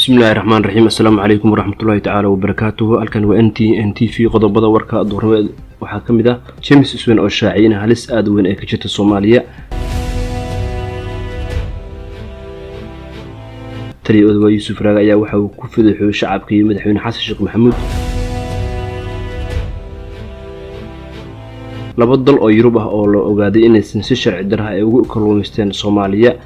Bismillahi raxmaan raxiim. Assalaamu calaykum waraxmatullaahi tacaala wabarakaatuhu. Halkan waa NTN TV. Qodobada warka duurnimo waxaa ka mid ah James Swan oo shaaciyay in halis aada u weyn ay ka jirta Soomaaliya. Taliya Odawaa Yuusuf Raage ayaa waxa uu ku fadeexooyey shacabka iyo madaxweyne Xasan Sheekh Maxamuud. Laba dal oo Yurub ah oo la ogaaday inaysan si sharci darra ay ugu kalluumaysteen Soomaaliya.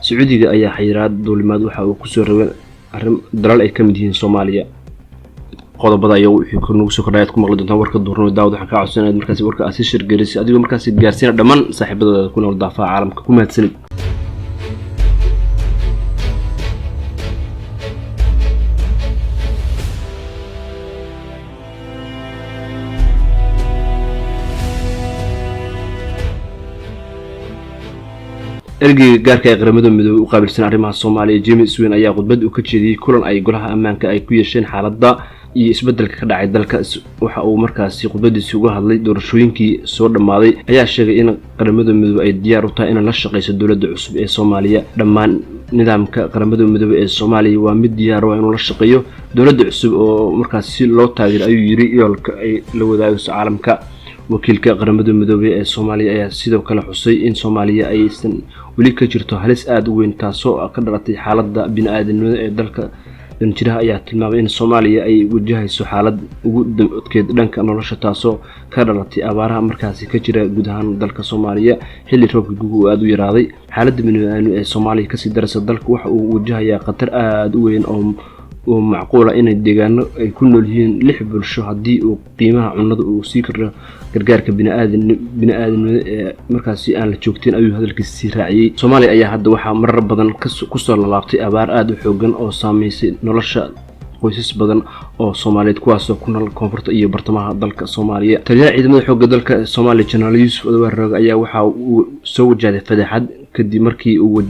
Sacuudiga ayaa xayiraad duulimaad waxa uu kusoo rogay arrin dalal ay ka mid yihiin Soomaaliya. Qodobada ayaa wixii nagu soo kordhay aad ku maqli doontaan warka duurnimo. Daawad, waxaan kaa codsan inaad markaasi warka aad si shirgelisay, adigoo markaasi gaarsiina dhammaan saaxiibadooda ku nool daafaha caalamka. Ku mahadsanid. Ergeyga gaarka ee Qaramada Midoobey u qaabilsan arrimaha Soomaaliya, James Swan, ayaa khudbad uu ka jeediyey kulan ay golaha ammaanka ay ku yeesheen xaaladda iyo isbeddelka ka dhacay dalka, waxa uu markaasi khudbadiisi uga hadlay doorashooyinkii soo dhammaaday, ayaa sheegay in Qaramada Midoobey ay diyaar u tahay inay la shaqeyso dowladda cusub ee Soomaaliya. Dhammaan nidaamka Qaramada Midoobey ee Soomaaliya waa mid diyaar u ah inuu la shaqeeyo dowladda cusub oo markaasi si loo taageero, ayuu yiri, yoolka ay la wadaagayso caalamka. Wakiilka Qaramada Midoobey ee Soomaaliya ayaa sidoo kale xusay in Soomaaliya aysan weli ka jirto halis aada u weyn, taasoo ka dhalatay xaaladda bini-aadanimada ee dalka. Danjiraha ayaa tilmaamay in Soomaaliya ay wajahayso xaalad ugu adkeyd dhanka nolosha, taasoo ka dhalatay abaaraha markaasi ka jira guud ahaan dalka Soomaaliya, xilli roobka guga uu aada u yaraaday. Xaaladda bini-aadanimo ee Soomaaliya kasii daraysa. Dalka waxa uu wajahayaa khatar aada u weyn oo macquula inay deegaano ay ku nool yihiin lix bulsho haddii uu qiimaha cunnada uu sii kordho, gargaarka bini-aadanimada ee markaasi aan la joogteen, ayuu hadalkiisa sii raaciyey. Soomaaliya ayaa hadda waxaa marar badan kusoo lalaabtay abaar aada u xoogan oo saameysay nolosha qoysas badan oo Soomaaliyeed, kuwaasoo ku nool koonfurta iyo bartamaha dalka Soomaaliya. Taliyaha ciidamada xoogga dalka Soomaaliya, Jenaraal Yuusuf Odawaa Raage, ayaa waxa uu soo wajahday fadeexad kadib markii uu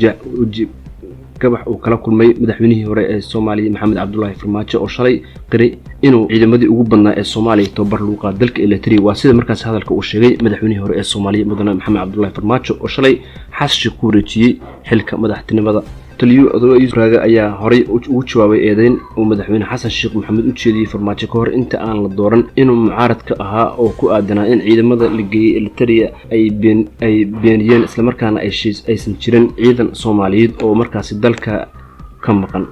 gabax uu kala kulmay madaxweynihii hore ee Soomaaliya, Maxamed Cabdulaahi Farmaajo, oo shalay qiray inuu ciidamadii ugu badnaa ee Soomaaliya tababar lagu qaado dalka Eritrea. Waa sida markaas hadalka uu sheegay madaxweynihii hore ee Soomaaliya, mudane Maxamed Cabdulaahi Farmaajo, oo shalay xashi ku wareejiyey xilka madaxtinimada. Taliyo Odawaa Yuusuf Raage ayaa horey ugu jawaabay eedeyn uu madaxweyne Xasan Sheekh Maxamuud u jeediyey Farmaajo ka hor inta aan la dooran inuu mucaaradka ahaa, oo ku aadanaa in ciidamada la geeyey Eritrea ay beeniyeen, islamarkaana aysan jirin ciidan Soomaaliyeed oo markaasi dalka ka maqan.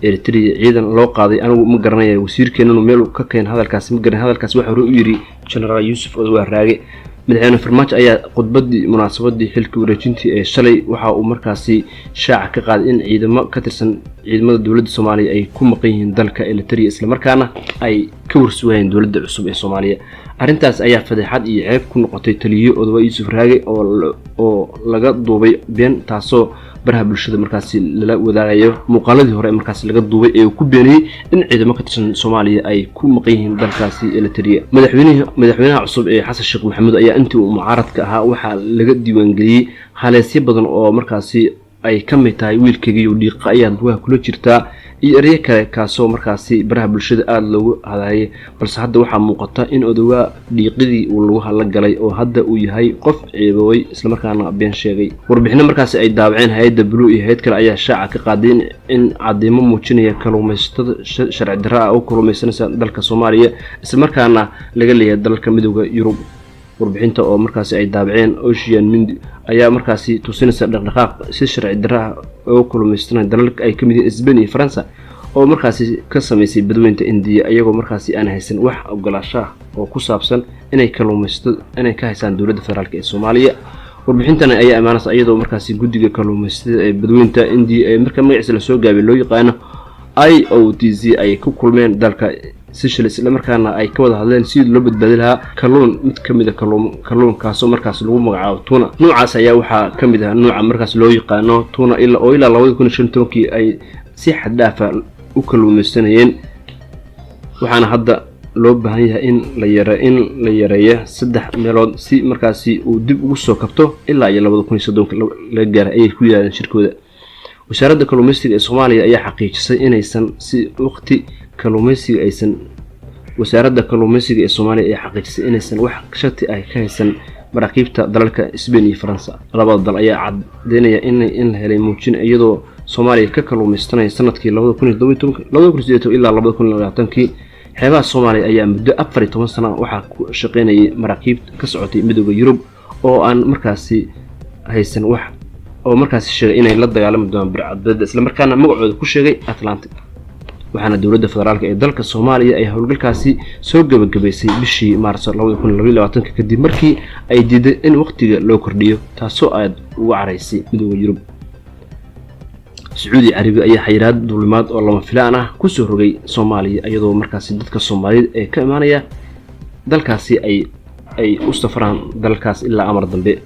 Eritrea ciidan loo qaaday anigu ma garanaya, wasiirkeenanu meel ka keen hadalkaasi ma garan. Hadalkaasi waxa hore u yidhi Jenaraal Yuusuf Odawaa Raage. Madaxweyne Farmaajo ayaa khudbadii munaasabadii xilka wareejintii ee shalay waxa uu markaasi shaaca ka qaaday in ciidamo ka tirsan ciidamada dowladda Soomaaliya ay ku maqan yihiin dalka Eritrea, islamarkaana ay ka warsugayeen dowladda cusub ee Soomaaliya. Arrintaas ayaa fadeexad iyo ceeb ku noqotay taliyo Odawaa Yuusuf Raage oo laga duubay been, taasoo baraha bulshada markaasi lala wadaagayo muuqaaladii hore markaasi laga duubay ee uu ku beeniyey in ciidamo ka tirsan Soomaaliya ay ku maqan yihiin dalkaasi Eritrea. Madaxweynaha cusub ee Xasan Sheekh Maxamuud ayaa intii uu mucaaradka ahaa waxaa laga diiwaangeliyey haleesyo badan oo markaasi ay ka mid tahay "wiilkaygiiyo dhiiqa ayaad lugaha kula jirtaa" iyo eryo kale, kaasoo markaasi baraha bulshada aada loogu hadayay. Balse hadda waxaa muuqata in Odawaa dhiiqidii uu lugaha la galay oo hadda uu yahay qof ceeboobay, islamarkaana been sheegay. Warbixino markaasi ay daabaceen hay-adda Blue iyo hay-ad kale ayaa shaaca ka qaaday in cadeymo muujinaya kalluumaysatada sharci darra ah oo kalluumaysanaysa dalka Soomaaliya, islamarkaana laga leeyahay dalalka Midooda Yurub. Warbixinta oo markaasi ay daabaceen Ocean Mind ayaa markaasi tusinaysa dhaqdhaqaaq si sharci darra ah oo kalluumaysanaya dalalka ay ka mid yihiin Spain iyo Faransa, oo markaasi ka sameysay badweynta Indiya, iyagoo markaasi aan haysan wax ogolaasho ah oo ku saabsan inay kalluumaysato inay ka haysaan dowladda federaalk ee Soomaaliya. Warbixintan ayaa imaanaysa iyadoo markaasi guddiga kalluumaysatada ee badweynta Indiya ee marka magaciisa lasoo gaabay loo yaqaano IOTC ay ku kulmeen dalka Seychelles, islamarkaana ay ka wada hadleen sidii loo badbaadi lahaa kalluun mid ka mid a kalluunkaasoo markaas lagu magacaabo tuna. Noocaas ayaa waxaa ka mid ah nooca markaas loo yaqaano tuna ilaa oo ilaa 2015-kii ay si xad dhaafa u kalluumaysanayeen, waxaana hadda loo baahan yahay in la yareeyo saddex meelood si markaasi uu dib ugu soo kabto ilaa iyo 2030-ka laga gaaray, ayay ku yidhahdeen shirkooda. Wasaaradda kalluumaysiga ee Soomaaliya ayaa xaqiijisay inaysan si waqti kalluumaysiga aysan Wasaaradda kalluumaysiga ee Soomaaliya ayaa xaqiijisay inaysan wax shati ah ka haysan Maraakiibta dalalka Spain iyo Faransa. Labada dal ayaa cadeynaya in la helay muujin iyadoo Soomaaliya ka kalluumaystanaya sanadkii 2017 ilaa 2020-kii. Xeebaha Soomaaliya ayaa muddo 14 sano waxaa ku shaqeynayay maraakiib ka socotay Midowga Yurub oo aan markaasi haysan wax oo markaasi sheegay inay la dagaalami doonaan burcadbadeeda, islamarkaana magacooda ku sheegay Atlantic. Waxaana dowladda federaalka ee dalka Soomaaliya ay howlgalkaasi soo gebagabaysay bishii Maarso 2022, kadib markii ay diiday in waqtiga loo kordhiyo, taasoo aad uga caraysay Midowga Yurub. Sacuudi Carabi ayaa xayiraad duulimaad oo lama filaan ah kusoo rogay Soomaaliya, iyadoo markaasi dadka Soomaaliyeed ee ka imaanaya dalkaasi ay u safraan dalkaas ilaa amar dambe.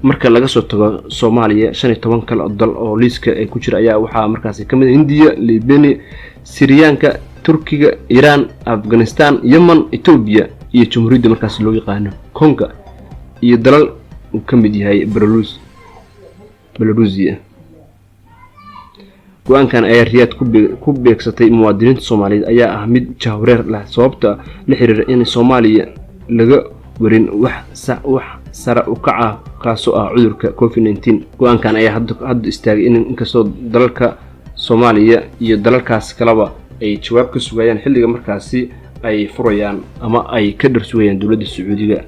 Marka laga soo tago Soomaaliya, 15 kale dal oo liiska ay ku jira ayaa waxaa markaasi ka mid ah Hindiya, Libeni, Siriyaanka, Turkiga, Iiraan, Afghanistan, Yemen, Etoobiya iyo jamhuuriyadda markaasi loo yaqaano Konga iyo dalal uu ka mid yahay Belarusia. Go-aankan ayaa Riyaad ku beegsatay muwaadiniinta Soomaaliyeed ayaa ah mid jahwareer leh, sababta la xiriira in Soomaaliya laga warin wax sare u kaca kaasoo ah cudurka COVID-19. Go-aankan ayaa hadda istaagay in inkastoo dalalka Soomaaliya iyo dalalkaas kaleba ay jawaab ka sugayaan xilliga markaasi ay furayaan ama ay ka dhar sugayaan dowladda Sacuudiga.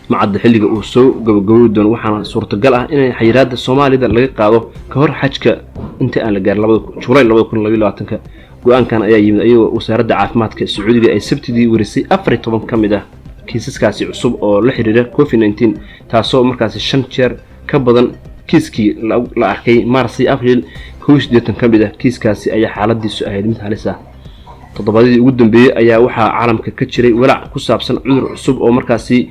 Macadda xilliga uu soo gabagabowi doono, waxaana suurtagal ah in xayiraadda Soomaalida laga qaado ka hor xajka inta aan la gaarin July 2022-ka. Go-aankan ayaa yimid ayagoo wasaaradda caafimaadka Sacuudiga ay Sabtidii warisay 14 ka mid ah kiisaskaasi cusub oo la xiriira COVID-19, taasoo markaasi shan jeer ka badan kiiskii la arkay Maars iyo Abriil. 81 ka mid ah kiiskaasi ayaa xaaladiisu ahayd mid halis ah. Toddobaadyadii ugu dambeeyey ayaa waxaa caalamka ka jiray walaac ku saabsan cudur cusub oo markaasi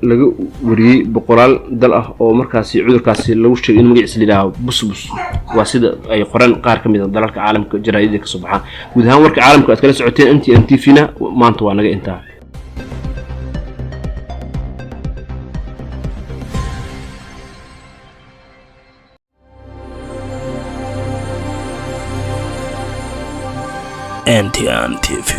laga wariyey boqolaal dal ah, oo markaasi cudurkaasi lagu sheegay in magaciisa la yidhaaho busbus, waa sida ay qoreen qaar ka mid ah dalalka caalamka jaraa'idada kasoo baxaa. Guud ahaan warka caalamka aad kala socoteen NTN TV na maanta waa naga intaa. NTN TV.